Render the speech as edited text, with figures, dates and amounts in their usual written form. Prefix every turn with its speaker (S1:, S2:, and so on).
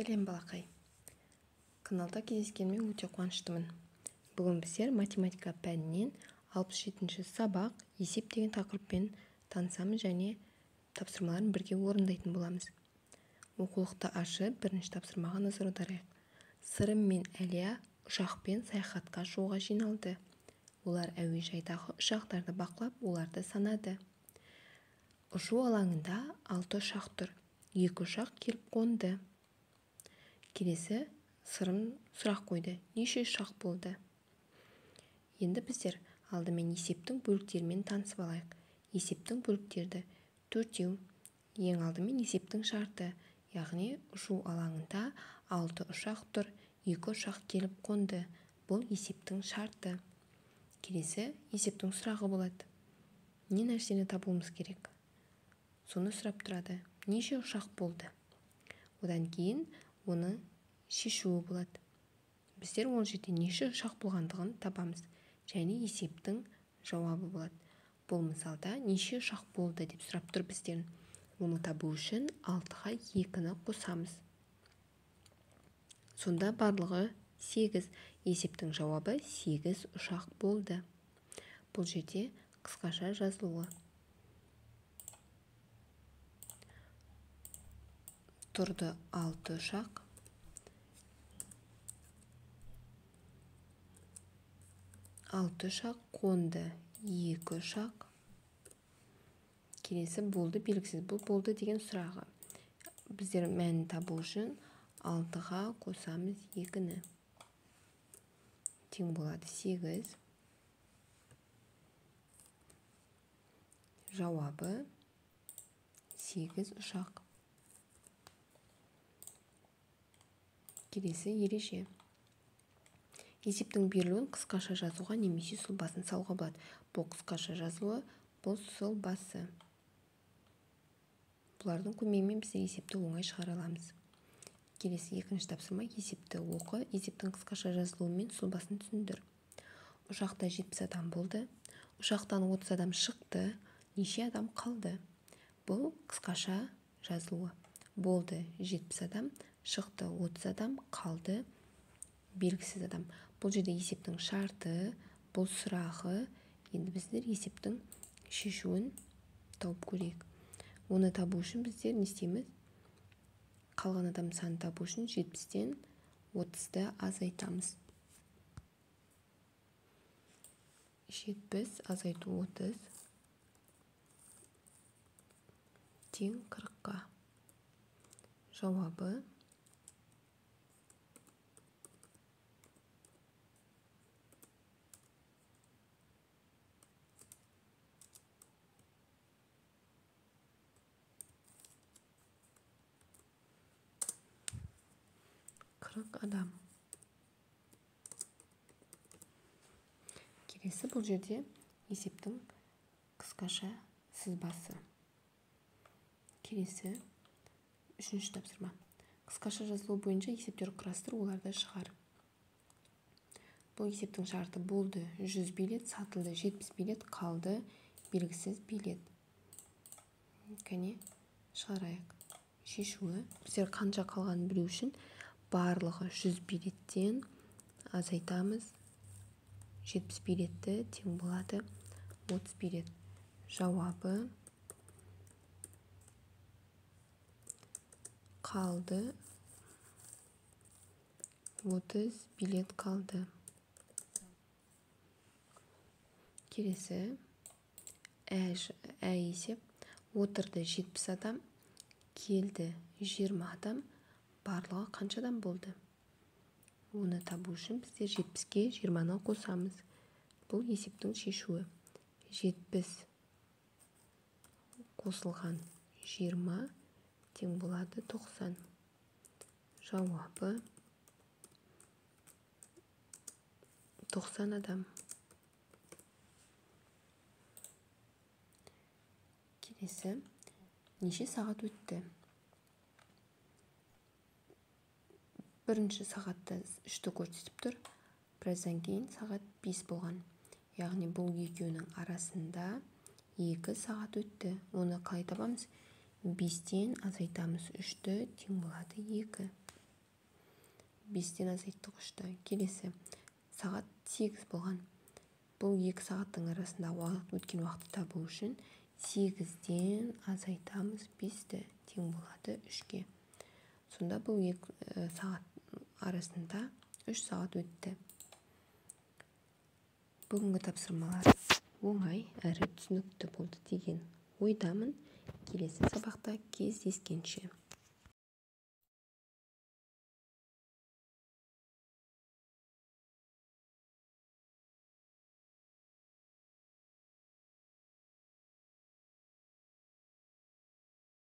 S1: Сәлем, балақай! Каналда кездескеніме өте қуаныштымын. Бүгін біздер математика пәнінен 67-ші сабақ есеп деген тақырыппен танысамыз және тапсырмаларын бірге орындайтын боламыз. Оқулықты ашып, бірінші тапсырмаға назар аударайық. Сырым мен Әлия ұшақпен саяхатқа шығуға жиналды. Олар әуежайдағы ұшақтарды бақылап, оларды санады. Ұшу алаңында 6 ұшақ тұр. 2 ұшақ келіп қонды. Келесі Сырым сұрақ қойды. Неше ұшақ болды? Енді біздер алдымен есептің бөліктерімен танысып алайық. Есептің бөліктерді төртеу. Ең алдымен есептің шарты, яғни ұшу алаңында 6 ұшақ тұр, 2 ұшақ келіп қонды. Бұл есептің шарты. Келесі есептің сұрағы болады. Не нәрсені табуымыз керек? Соны сұрап тұрады. Неше ұшақ болды? Одан кейін оны шешуі болады. Біздер ол жерде неше ұшақ болғандығын табамыз және есептің жауабы болады. Бұл мысалда неше ұшақ болды деп сұрап тұр бізден. Оны табу үшін 6-ға 2-ні қосамыз. Сонда барлығы 8. Есептің жауабы 8 ұшақ болды. Бұл жерде қысқаша жазылуы. Тұрды 6 ұшақ. 6 ұшақ, қонды 2 ұшақ. Келесі болды белгісіз. Бұл болды деген сұрағы. Біздер мәнін табу үшін 6-ға қосамыз 2-ні. Тең болады 8. Жауабы 8 ұшақ. Келесі ереже. Есептің берілуін қысқаша жазуға немесе сұлбасын салуға болады. Бұл қысқаша жазылуы, бұл сұлбасы. Бұлардың көмегімен біз есепті оңай шығара аламыз. Келесі екінші тапсырма есепті оқы, есептің қысқаша жазылуы мен сұлбасын түсіндір. Ұшақта 70 адам болды. Ұшақтан 30 адам шықты. Неше адам қалды? Бұл қысқаша жазылуы. Болды 70 адам, шықты 30 адам, қалды белгісіз адам. Бұл жерде есептің шарты, бұл сұрағы. Енді біздер есептің шешуін тауып көрейік. Оны табу үшін біздер не істейміз? Қалған адам санын табу үшін 70-тен 30-ды азайтамыз. 70 азайту 30 тең 40-қа. Жауабы 40 адам. Келесі бұл жерде есептің қысқаша сызбасы. Келесі үшінші тапсырма. Қысқаша жазылу бойынша есептер құрастыр, оларды шығар. Бұл есептің шарты болды 100 билет, сатылды 70 билет, қалды белгісіз билет. Кәне шығарайық. Шешуі. Біздер қанша қалғанын білу үшін барлығы 100 билеттен азайтамыз. 70 билетті тең болады 30 билет. Жауабы қалды 30 билет қалды. Келесі ә есеп. Отырды 70 адам, келді 20 адам. Барлығы қанша адам болды? Оны табу үшін біздер 70-ке 20-ны қосамыз. Бұл есептің шешуі. 70 қосылған 20 тең болады 90. Жауабы 90 адам. Келесі неше сағат өтті? Бірінші сағатта 3-ті көрсетіп тұр. Біраздан кейін сағат 5 болған. Яғни бұл екеуінің арасында 2 сағат өтті. Оны қалай табамыз? 5-тен азайтамыз 3-ті, тең болады 2. 5-тен азайттық 3-ті. Келесі сағат 8 болған. Бұл 2 сағаттың арасында өткен уақытты табу үшін 8-ден азайтамыз 5-ті, тең болады 3-ке. Сонда бұл 2 сағат арасында 3 сағат өтті. Бүгінгі тапсырмалар оңай әрі түсінікті болды деген ойдамын. Келесі сабақта кездескенше.